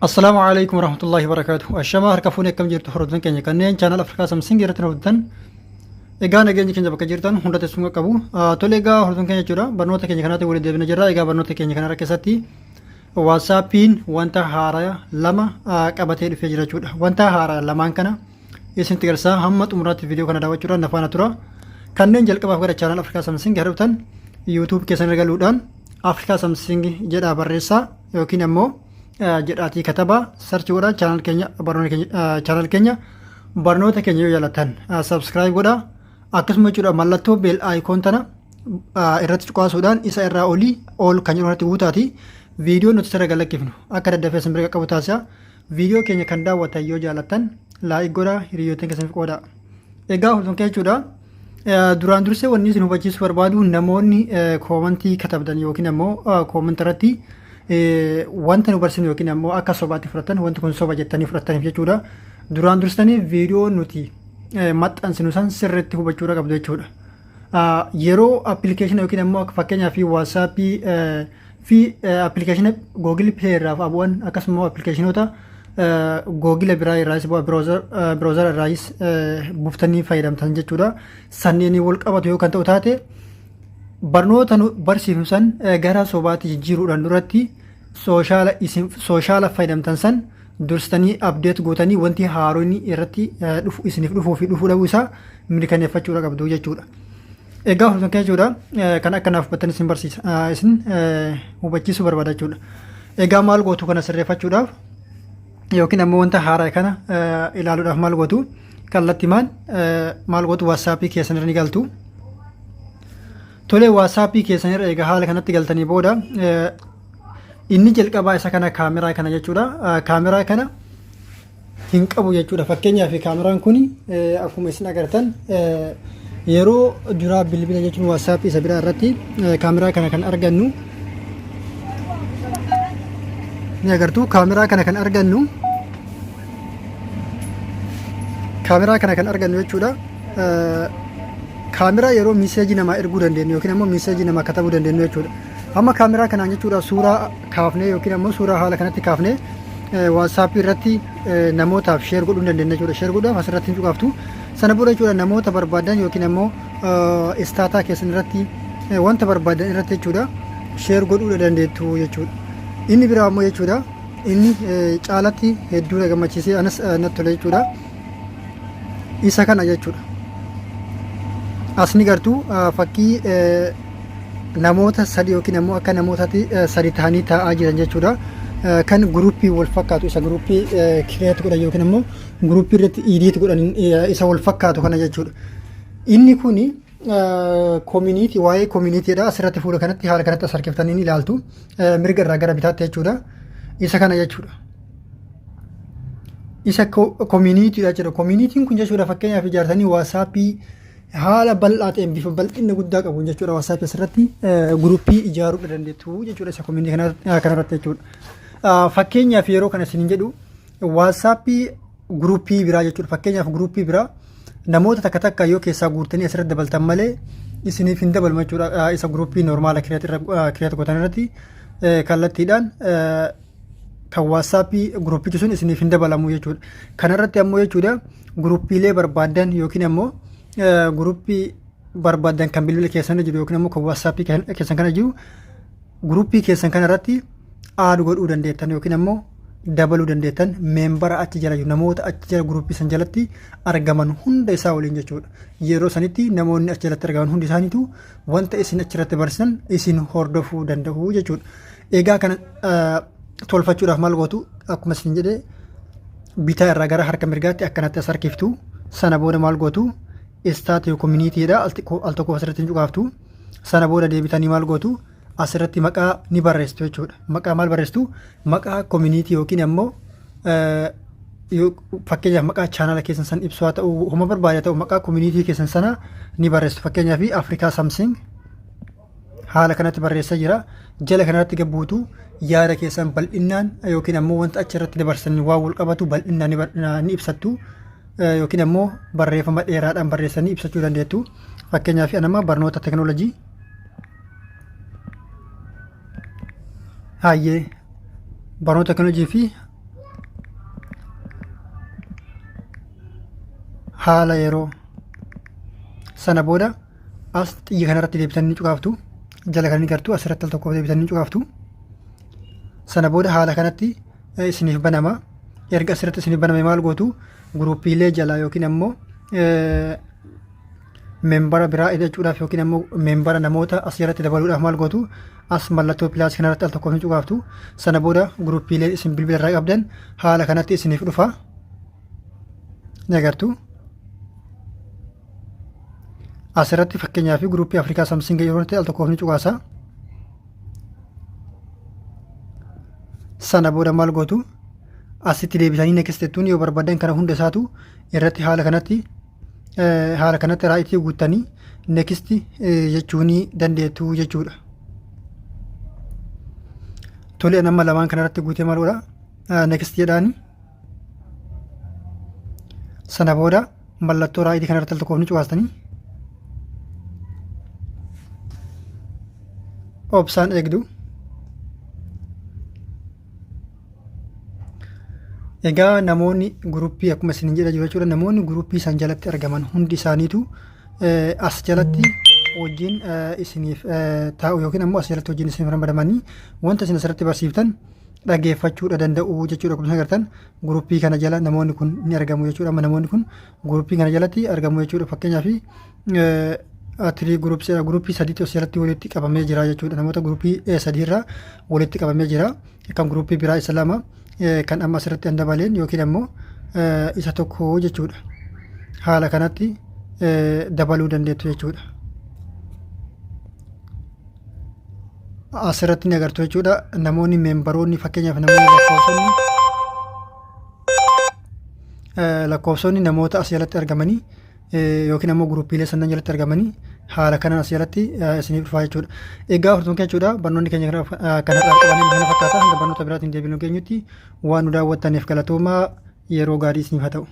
Assalaamu alaikum warahmatullahi wabarakatuh. Ashamaa harka fuunee akkam jirtu hordoftoonni keenya kanneen chaanal Afrikaa Samsung irratti hordoftan. Egaa nageenyi keenya bakka jirtan hunda teessuma qabu. Tole egaa hordoftoonni keenya jechuudha barnoota keenya kanaatti waliin deebina jirra. Egaa barnoota keenya kanarra keessatti WhatsAppiin wanta haaraa lama qabatee dhufee jira jechuudha. Wanta haaraa lamaan kana isinitti agarsiisa hamma xumuraatti viidiyoo kana daawwachuudhaan na faana tura. Kanneen jalqabaaf gara chaanal Afrikaa Samsung hordoftan YouTube keessan galuudhaan Afrikaa Samsung jedhaa barreessaa yookiin ammoo jedhaatii katabaa sarchi godhaa chaanal keenya barnoota keenya chaanal keenya barnoota keenya yoo jaallattan subscribe godhaa akkasuma jechuudha mallattoo beel icon tana irratti cuqaasuudhaan isa irraa olii ol kan jedhu irratti guutaati viidiyoo nuti sirra galakkifnu akka daddafee isin bira qaqqabu taasisa viidiyoo keenya kan daawwattan yoo jaallattan laayik godhaa hiriyoottan keessaniif qoodaa egaa hordoftoota jechuudha Duraan dursee wanni isin hubachiisuu barbaadu namoonni koomantii katabdan yookiin ammoo koomantii irratti wanta nu barsiisnu yookiin ammoo akka sobaatti fudhatan wanti kun soba jettanii fudhataniif jechuudha. Duraan dursitanii viidiyoo nuti maxxansinu san sirriitti hubachuudha qabdu jechuudha. Yeroo appilikeeshina yookiin ammoo akka fakkeenyaaf waatsaappii fi appilikeeshina Google Play irraa bu'an akkasuma appilikeeshinoota Google biraa irraayis browser irraayis buuftanii fayyadamtan jechuudha. Sanneen wal qabatu yoo kan ta'u taate barnoota nu barsiifnu san gara sobaatti jijjiiruudhaan duratti sooshaala isin sooshaala fayyadamtan san dursitanii update gootanii wanti haaronni irratti dhufu isiniif dhufuu fi dhufuu dhabuu isaa mirkaneeffachuudha qabdu jechuudha. Egaa hordoftoota jechuudha kan akka naaf hubattan isin barsiisa isin hubachiisuu barbaada jechuudha. Egaa maal gootu kana sirreeffachuudhaaf yookiin ammoo wanta haaraa kana ilaaluudhaaf maal gootu kallattimaan maal gootu waatsaappii keessan irra ni galtu. Tolee waatsaappii keessan irra egaa haala kanatti galtanii booda inni jalqabaa isa kana kaameraa kana jechuudha. Kaameraa kana hin qabu jechuudha. Fakkeenyaaf kaameraan kun akkuma isin agartan yeroo duraa bilbila jechuun WhatsApp isa biraa irratti kaameraa kana kan argannu ni agartu. Kaameraa kana kan argannu kaameraa kana kan argannu jechuudha. Kaameraa yeroo miseejii namaa erguu dandeenyu yookiin ammoo miseejii namaa katabuu dandeenyu jechuudha. Amma kaameraa kanaan jechuudha suuraa kaafnee yookiin ammoo suuraa haala kanatti kaafnee WhatsApp irratti namootaaf share godhuu hin dandeenya jechuudha. Share godhuudhaaf asirratti hin cuqaaftu. Sana booda jechuudha namoota barbaadan yookiin ammoo istaataa keessan irratti wanta barbaadan irratti jechuudha share godhuu dandeettu jechuudha. Inni biraa ammoo jechuudha inni caalatti hedduu na gammachiisee anas natti tole jechuudha. Isa kana jechuudha. As ni gartuu fakkii namoota sadi yookiin ammoo akka namootaatti sadi ta'anii taa'aa jiran jechuudha. Kan guruppii wal fakkaatu isa guruppii kireet godhan yookiin ammoo guruppii irratti idiit godhan isa wal fakkaatu kana jechuudha. Inni kuni koominiitii waa'ee koominiitiidha. Asirratti fuula kanatti haala kanatti as harkiftanii ni ilaaltu. Mirga irraa gara bitaatti jechuudha. Isa kana jechuudha. Isa koominiitiidha jechuudha. Koominiitiin kun jechuudha fakkeenyaaf ijaartanii waasaappii haala bal'aa ta'een bifa bal'inna guddaa qabuun jechuudha WhatsApp asirratti guruppii ijaaruu dandeettu jechuudha isa koominitii kanarratti jechuudha. Fakkeenyaaf yeroo kana isin jedhu WhatsApp guruppii biraa jechuudha. Fakkeenyaaf guruppii biraa namoota takka takka yoo keessaa guurtanii asirratti dabaltan malee isiniif hin dabalmu jechuudha. Isa guruppii normaala kireet gootan irratti kallattiidhaan kan WhatsApp guruppichi sun isiniif hin dabalamu jechuudha. Kanarratti ammoo jechuudha guruppiilee barbaaddan yookiin ammoo guruppii barbaaddan kan bilbila keessan jiru yookiin ammoo kan WhatsApp keessan kana jiru guruppii keessan kanarratti aad godhuu dandeettan yookiin ammoo dabaluu dandeettan meembara achi jala jiru namoota achi jala guruppii san jalatti argaman hunda isaa waliin jechuudha. Yeroo sanitti namoonni achi jalatti argaman hundi isaaniitu wanta isin achirratti barsiisan isin hordofuu danda'u jechuudha. Egaa kana tolfachuudhaaf maal gootu akkuma isin jedhe bitaa irraa gara harka mirgaatti akkanatti as harkiftu sana booda maal gootu istaat koominiitiidha al tokkoof asirratti hin cuqaaftu sana booda deebitanii maal gootu asirratti maqaa ni barreessitu jechuudha. Maqaa maal barreessitu maqaa koominiitii yookiin ammoo fakkeenyaaf maqaa chaanala keessan san ibsu haa ta'u homa barbaade ta'u maqaa koominiitii keessan sana ni barreessitu fakkeenyaaf Afrikaa Samsung haala kanatti barreessaa jira. Jala kanarratti gabbuutu yaada keessan bal'innaan yookiin ammoo wanta achi irratti dabarsan waan wal qabatu bal'innaan ni ibsattu yookiin ammoo barreeffama dheeraadhaan barreessanii ibsachuu dandeettu. Fakkeenyaaf anama barnoota teknoolojii hayyee barnoota teknoolojii fi Haala yeroo. Sana booda as xiyya kanarratti deebitanii ni cuqaaftu. Jala kan ni gartu asirratti al tokkoof deebitanii ni cuqaaftu. Sana booda haala kanatti isiniif banama. Erga asirratti isiniif baname maal gootu? Guruupiilee jalaa yookiin ammoo membara biraa hidhachuudhaaf yookiin ammoo membara namoota as jalatti dabaluudhaaf maal gootu? As mallattoo plus kanarratti al tokkoof ni cuqaaftu. Sana booda guruupiilee isin bilbila irraa qabdan haala kanatti isiniif dhufa. Ni agartu. Asirratti fakkeenyaaf guruupii Afrikaa Samsung yeroo ta'e al tokkoof ni cuqaasa. Sana booda maal gootu? Asitti deebitanii next jettuun. Yoo barbaadan kana hunda isaatu irratti haala kanatti right guuttanii next jechuun dandeettu jechuudha. Tole, nama lamaan kanarratti guutee maal godha? Next jedhaani. Sana booda mallattoo right kanarratti al tokkoof ni cuqaastanii obsaan eegdu. Egaa namoonni guruppii akkuma isin jedha jiru jechuudha. Namoonni guruppii isaan jalatti argaman hundi isaaniitu as jalatti wajjin isiniif taa'u yookiin ammoo as jalatti wajjin isiniif ramadamanii wanta isin asirratti barsiiftan dhaggeeffachuudha danda'u jechuudha. Akkuma isin agartan guruppii kana jala namoonni kun ni argamu jechuudha. Amma namoonni kun guruppii kana jalatti argamu jechuudha. Fakkeenyaaf three guruppii sadiitu as jalatti walitti qabamee jira jechuudha. Namoota guruppii sadiirraa walitti qabamee jira. Kan guruppii biraa isa lama kan amma asirratti an dabaleen yookiin ammoo isa tokko jechuudha. Haala kanatti dabaluu dandeettu jechuudha. Asirratti ni agartu jechuudha. Namoonni membaroonni, fakkeenyaaf namoonni lakkoofsonni namoota as jalatti argamanii yookiin ammoo guruppiilee sannan jalatti argamanii haala kanaan as jalatti isiniif dhufaa jechuudha. Egaa hordoftoota jechuudha, barnoonni keenya kanarraa qabannee kana fakkaata. Hanga barnoota biraatiin deebinu geenyutti waan nu daawwattaniif galatoomaa, yeroo gaarii isiniif haa ta'u.